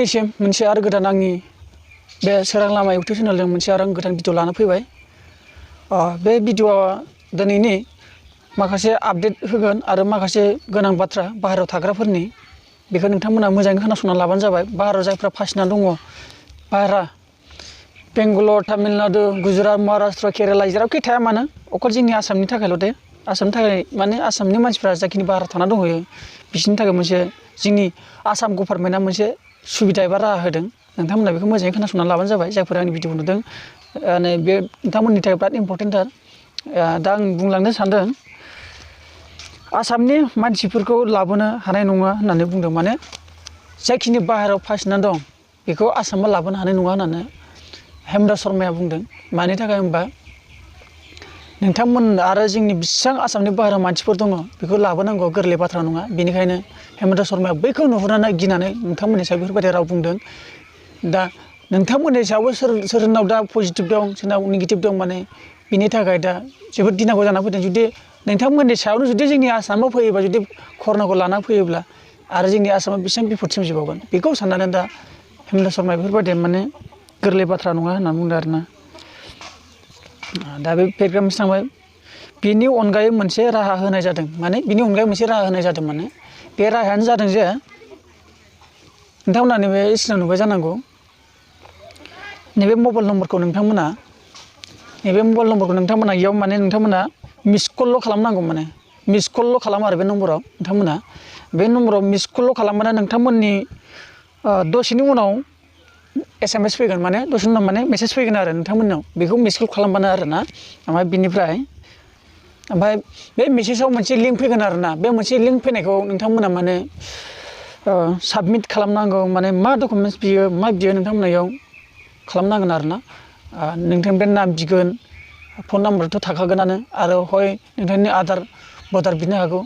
दिनैसिम मोनसे आरो गोदान आंनि बे सोरां लामा इउटुब चेनेलजों मोनसे आरो गोदान भिडिअ लाना फैबाय। बे भिडिअआ दिनैनि माखासे आपडेट होगोन आरो माखासे गोनां बाथ्रा बाहेरायाव थाग्राफोरनि बेखौ नोंथांमोना मोजाङै खोनासंना लाबानो जाबाय। बाहेरायाव जायफ्रा फासिना दङ, बाहेरा बेंगालर, तामिलनाडु, गुजरात, महाराष्ट्र, केरेला जेरावखि थाया मानो अकल जोंनि आसामनि थाखायल' दे, आसामनि थाखाय माने आसामनि मानसिफ्रा जाखिनि बाहेरायाव थाना दंहैयो बिसोरनि थाखाय मोनसे जोंनि आसाम गभर्नमेन्टआ मोनसे सुबिदा एबा राहा होदों। नोंथांमोना बेखौ मोजाङै खोनासंना लाबानो जाबाय। जायफोर आंनि भिडिअखौ नुदों बे नोंथांमोननि थाखाय बिराद इम्परटेन्टथार। दा आं बुंलांनो सानदों आसामनि मानसिफोरखौ लाबोनो हानाय नङा होननानै बुंदों। माने जायखिनि बाहेरायाव फासिना दं बेखौ आसामाव लाबोनो हानाय नङा होननानै हेमन्त शर्माया बुंदों। मानि थाखाय होनबा नोंथांमोन आरो जोंनि बेसेबां आसामनि बाहेरायाव मानसिफोर दङ बेखौ लाबोनांगौ गोरलै बाथ्रा नङा। बेनिखायनो हेमन्त शर्माया बैखौ नुहुरनानै गिनानै नोंथांमोननि सायाव बेफोरबायदि राव बुंदों। दा नोंथांमोननि सायावबो सोरनाव दा पजिटिभ दं, सोरनाव नेगेटिभ दं, माने बिनि थाखाय दा जोबोद गिनांगौ जाना फैदों। जुदि नोंथांमोननि सायावनो जुदि जोंनि आसामाव फैयोबा, जुदि कर'नाखौ लाना फैयोब्ला आरो जोंनि आसामाव बेसेबां बिपद सोमजिबावगोन बेखौ साननानै दा हेमन्त शर्माया बेफोरबायदि माने गोरलै बाथ्रा नङा होनना बुंदों आरोना। दा बे पेराग्राफसिम थांबाय। बेनि अनगायै मोनसे राहा होनाय जादों, माने बेनि अनगायै मोनसे राहा होनाय जादों। माने बे राहायानो जादों जे नोंथांमोना नैबे स्क्रिनाव नुबाय जानांगौ, नैबे मबाइल नम्बरखौ नोंथांमोना इयाव माने नोंथांमोना मिस कलल' खालामनांगौ। माने मिस कलल' खालामो आरो बे नम्बराव नोंथांमोना बे नम्बराव मिस कलल' खालामबानो नोंथांमोननि दसेनि उनाव SMS फैगोन। माने दसेनि उनाव माने मेसेज फैगोन आरो नोंथांमोननाव। बेखौ मिस कल खालामबानो आरोना। ओमफ्राय बे मेसेजाव मोनसे लिंक फैगोन आरोना। बे मोनसे लिंक फैनायखौ नोंथांमोना माने साबमिट खालामनांगौ। माने मा डकुमेन्टस बियो मा बियो नोंथांमोना इयाव खालामनांगोन आरोना। नोंथांनि नाम बिगोन, फन नाम्बारथ' थाखागोनानो, आरो हय नोंथांनि आधार भटार बिनो हागौ।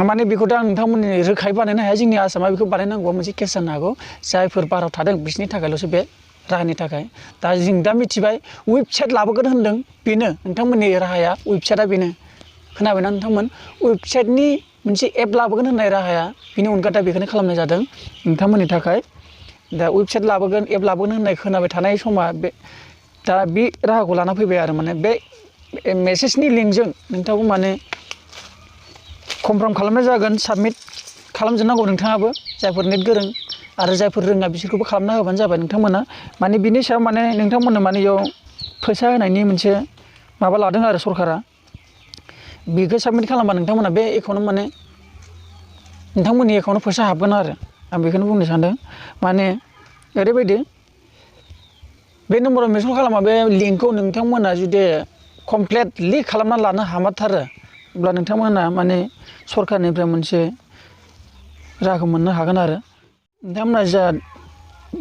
माने बेखौ दा नोंथांमोननि रोखायै बानायनो हाया। जोंनि आसामा बेखौ बानायनांगौआ मोनसे केस जानो हागौ। जायफोर बाहेरायाव थादों बिसोरनि थाखायल'सो बे राहानि थाखाय। दा जों दा मिथिबाय वेबसाइट लाबोगोन होनदों, बेनो नोंथांमोननि राहाया। वेबसाइटआ बेनो, खोनाबायना नोंथांमोन? वेबसाइटनि मोनसे एप लाबोगोन होननाय राहाया बेनि अनगा दा बेखौनो खालामनाय जादों नोंथांमोननि थाखाय। दा वेबसाइट लाबोगोन, एप लाबोगोन होननाय खोनाबाय थानाय समा दा बे राहाखौ लाना फैबाय आरो। माने बे मेसेजनि लिंकजों नोंथांखौ माने कनफार्म खालामनाय जागोन। साबमिट खालामजोबनांगौ नोंथाङाबो, जायफोर नेट गोरों आरो जायफोर रोङा बिसोरखौबो खालामना होबानो जाबाय नोंथांमोना। माने बिनि सायाव माने नोंथांमोननो माने इयाव फैसा होनायनि मोनसे माबा लादों आरो सरकारा। बेखौ साबमिट खालामबा नोंथांमोना बे एकाउन्टआव माने नोंथांमोननि एकाउन्टआव फैसा हाबगोन आरो। आं बेखौनो बुंनो सानदों। माने ओरैबायदि बे नम्बराव मेनसन खालामा, बे लिंकखौ नोंथांमोना जुदि कमप्लिटलि खालामना लानो हामारथारो अब्ला नोंथांमोना माने सरकारनिफ्राय मोनसे राहाखौ मोननो हागोन आरो। नोंथांमोना जा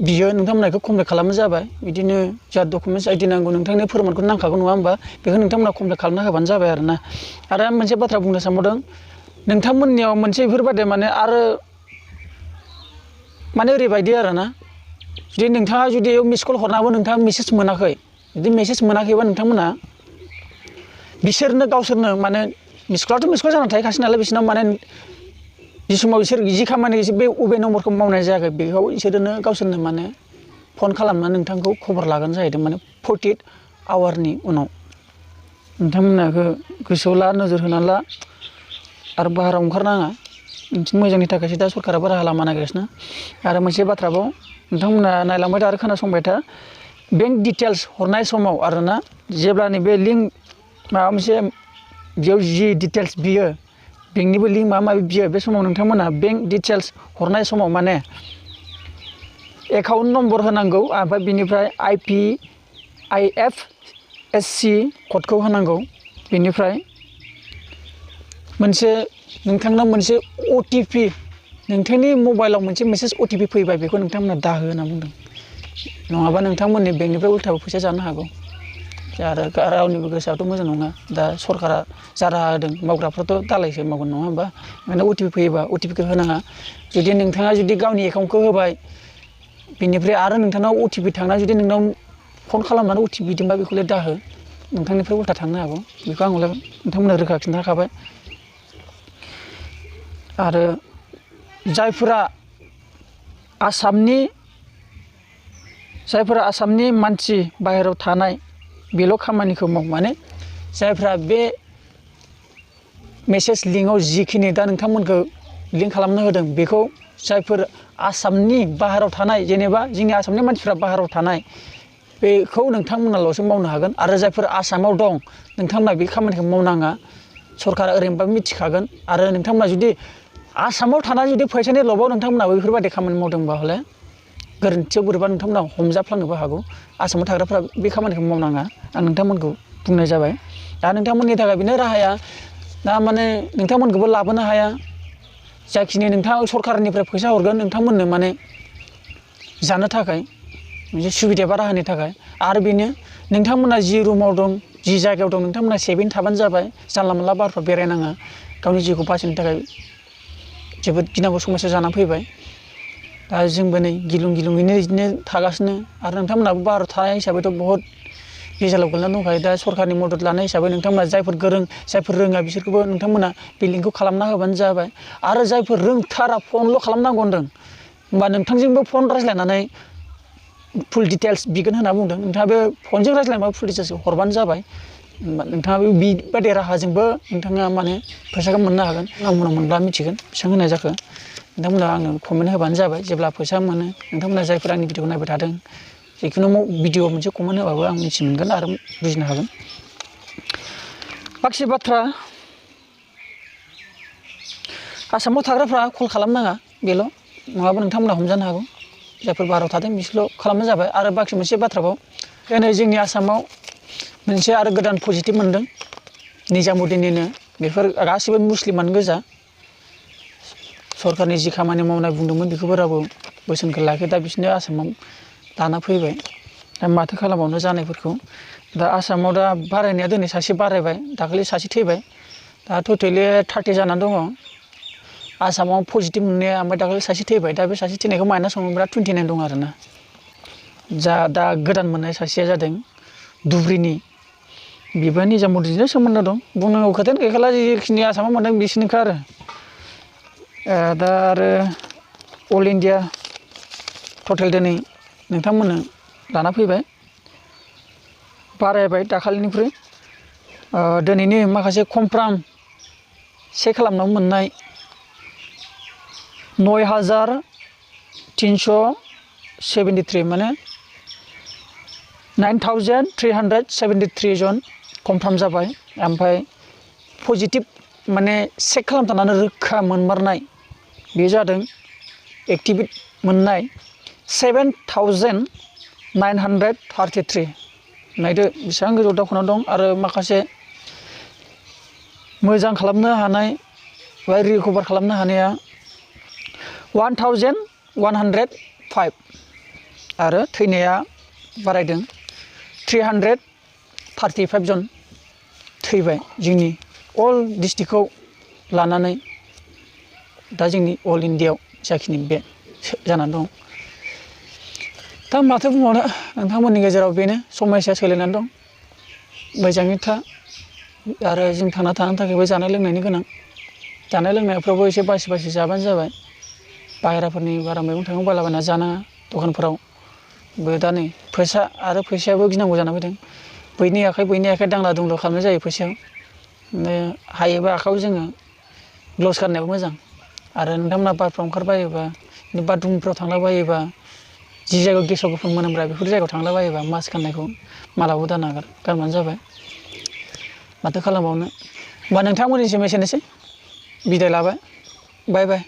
बियो नोंथांमोना बेखौ कमप्लिट खालामनो जाबाय। बिदिनो जा डकुमेन्टस आइडि नांगौ, नोंथांनि फोरमानखौ नांखागौ नङा होमबा? बेखौ नोंथांमोना कमप्लिट खालामना होबानो जाबाय आरोना। आरो आं मोनसे बाथ्रा बुंनो सानबावदों, नोंथांमोननियाव मोनसे बेफोरबायदि माने आरो माने ओरैबायदि आरोना, जुदि नोंथाङा जुदि मिस कल हरनाबो नोंथाङा मेसेज मोनाखै, जुदि मेसेज मोनाखैबा नोंथांमोना बिसोरनो गावसोरनो माने मिस कलआथ' मिस कल जानानै थाखायो नालाय बिसोरनाव, माने जि समाव बिसोर जि खामानि बे अबे नम्बरखौ मावनाय जायाखै बेखौ बिसोरनो गावसोरनो माने फन खालामनानै नोंथांखौ खबर लागोन जाहैदों। माने 48 आवारनि उनाव नोंथांमोना बेखौ गोसोआव ला, नोजोर होनानै ला, आरो बाहेरायाव ओंखारनाङा। नोंसोरनि मोजांनि थाखायसो दा सरकाराबो राहा लामा नागिरगासिनो। आरो मोनसे बाथ्राबाव नोंथांमोना नायलांबाय था आरो खोनासंबाय था। बेंक डिटेल्स हरनाय समाव आरोना, जेब्लानि बे लिंक माबा मोनसे बेयाव जि डिटेल्स बियो, बेंकनिबो लिंक माबा माबि बियो, बे समाव नोंथांमोना बेंक डिटेल्स हरनाय समाव माने एकाउन्ट नम्बर होनांगौ। ओमफ्राय बिनिफ्राय IFSC क'डखौ होनांगौ। बेनिफ्राय नोंथांनाव मोनसे OTP, नोंथांनि मबाइलाव मोनसे मेसेज OTP फैबाय, बेखौ नोंथांमोना दाहो होनना बुंदों। नङाबा नोंथांमोननि बेंकनिफ्राय उल्थाबो फैसा जानो हागौ। आरो रावनिबो गोसोआथ' मोजां नङा। दा सरकारा जा राहा होदों, मावग्राफ्राथ' दालायसो मावगोन नङा होमबा? ओंखायनो OTP फैयोबा OTPखौ होनाङा। जुदि नोंथाङा जुदि गावनि एकाउन्टखौ होबाय, बेनिफ्राय आरो नोंथांनाव OTP थांना जुदि नोंनाव फन खालामनानै OTP बिदोंबा बेखौलाय दाहो, नोंथांनिफ्राय उल्था थांनो हागौ। बेखौ आं नोंथांमोननो रोखा खिन्थाखाबाय। आरो जायफोरा आसामनि जायफोरा आसामनि मानसि बाहेरायाव थानाय बेल' खामानिखौ माव माने जायफ्रा बे मेसेज लिंकआव जिखिनि दा नोंथांमोनखौ लिंक खालामनो होदों बेखौ जायफोर आसामनि बाहेरायाव थानाय जेनेबा जोंनि आसामनि मानसिफ्रा बाहेरायाव थानाय बेखौ नोंथांमोनाल'सो मावनो हागोन आरो जायफोर आसामाव दं नोंथांमोना बे खामानिखौ मावनाङा सरकारा ओरैनोबा मिथिखागोन आरो नोंथांमोना जुदि आसामाव थानानै जुदि फैसानि लबाव नोंथांमोना बेफोरबायदि खामानि मावदोंबा हले गोरोन्थियाव बोरैबा नोंथांमोना हमजाफ्लांनोबो हागौ आसामाव थाग्राफ्रा बे खामानिखौ मावनाङा आं नोंथांमोनखौ बुंनाय जाबाय दा नोंथांमोननि थाखाय बेनो राहाया दा माने नोंथांमोनखौबो लाबोनो हाया जाखिनि नोंथाङा सरकारनिफ्राय फैसा हरगोन नोंथांमोननो माने जानो थाखाय मोनसे सुबिदा बा राहानि थाखाय आरो बेनो नोंथांमोना जि रुमाव दं जि जायगायाव दं नोंथांमोना सेभैनो थाबानो जाबाय जानला मोनला बारफ्राव बेरायनाङा गावनि जिउखौ बासायनो थाखाय जोबोद गिनांगौ समस्या जानानै फैबाय दा जोंबो नै गिलुं गिलुंयैनो बिदिनो थागासिनो आरो नोंथांमोनाबो बाहेरायाव थानाय हिसाबैथ' बहुत गेजेराव गोलैनानै दंखायो दा सरकारनि मदद लानाय हिसाबै नोंथांमोना जायफोर गोरों जायफोर रोङा बिसोरखौबो नोंथांमोना बे लिंकखौ खालामना होबानो जाबाय आरो जायफोर रोंथारा फनल' खालामनांगौ होनदों होमबा नोंथांजोंबो फन रायज्लायनानै फुल डिटेल्स बिगोन होनना बुंदों नोंथाङा बे फनजों रायज्लायनानै फुल डिटेल्स हरबानो जाबाय नोंथाङा बेबायदि राहाजोंबो नोंथाङा माने फैसाखौ मोननो हागोन उनाव मोनब्ला मिथिगोन बेसेबां होनाय जाखो नोंथांमोना आंनो कमेन्ट होबानो जाबाय जेब्ला फैसा मोनो नोंथांमोना जायफोर आंनि भिडिअखौ नायबाय थादों जिखुनु भिडिअ मोनसे कमेन्ट होबाबो आं मिथि मोनगोन आरो बुजिनो हागोन माखासे बाथ्रा आसामाव थाग्राफ्रा कल खालामनाङा बेल' नङाबा नोंथांमोना हमजानो हागौ जायफोर बाहेरायाव थादों बिसोरल' खालामनो जाबाय आरो बाखि मोनसे बाथ्राबाव दिनै जोंनि आसामाव मोनसे आरो गोदान पजिटिभ मोनदों निजामुद्दिननिनो बेफोर गासिबो मुस्लिमानो गोजा सरकारनि जि खामानि मावनाय बुंदोंमोन बेखौबो रावबो बोसोनखौ लायाखै दा बिसोरनो आसामाव लाना फैबाय दा माथो खालामबावनो जानायफोरखौ दा आसामाव दा बारायनाया दिनै सासे बारायबाय दाखालि सासे थैबाय दा टटेलि 30 जानानै दङ आसामाव पजिटिभ मोननाया ओमफ्राय दाखालि सासे थैबाय दा बे सासे थैनायखौ माइनास हमोब्ला 29 दं आरोना दा गोदान मोननाय सासेया जादों धुब्रीनि बेबो निजामुद्दिनजों सोमोन्दो दं बुंनांगौ खोथायानो गैखाला जिखिनि आसामाव मोनदों बिसोरनिखा आरो दा आरो अल इन्डिया टटेल दिनै नोंथांमोननो लाना फैबाय बारायबाय दाखालिनिख्रुइ दिनैनि माखासे कमफ्राम चेक खालामनायाव मोननाय 9373 माने 9373 जन कमफ्राम जाबाय ओमफ्राय पजिटिभ माने चेक खालामथारनानै रोखा मोनमारनाय बे जादों एक्टिभेट मोननाय 7933 नायदो बेसेबां गोजौ दावखोना दं आरो माखासे मोजां खालामनो हानाय बा रिकभार खालामनो हानाया 1105 आरो थैनाया बारायदों 335 जन थैबाय जोंनि अल डिस्ट्रिक्टखौ लानानै दा जोंनि अल इन्डियायाव जाखिनि बे जानानै दं दा माथो बुंबावनो नोंथांमोननि गेजेराव बेनो समस्या सोलिनानै दं मोजाङै था आरो जों थांना थानो थाखायबो जानाय लोंनायनि गोनां जानाय लोंनायफ्रावबो एसे बासि बासि जाबानो जाबाय बाहेराफोरनि बारा मैगं थाइगं बायलाबायना जानाङा दखानफोरावबो दा नै फैसा आरो फैसायाबो गिनांगौ जाना फैदों बैनि आखाइ दांला दुंला खालामनाय जायो फैसायाव हायोबा आखाइयाव जोङो ग्ल'भ्स गाननायाबो मोजां आरो नोंथांमोना बारफ्राव ओंखारबायोबा बाथरुमफ्राव थांलाबायोबा जि जायगायाव गेसाव गोफोन मोनामब्रा बेफोर जायगायाव थांलाबायोबा मास्क गाननायखौ मालाबाबो दानागार गानबानो जाबाय माथो खालामबावनो होमबा नोंथांमोननिसिम एसेनोसै बिदाय लाबाय बाय बाय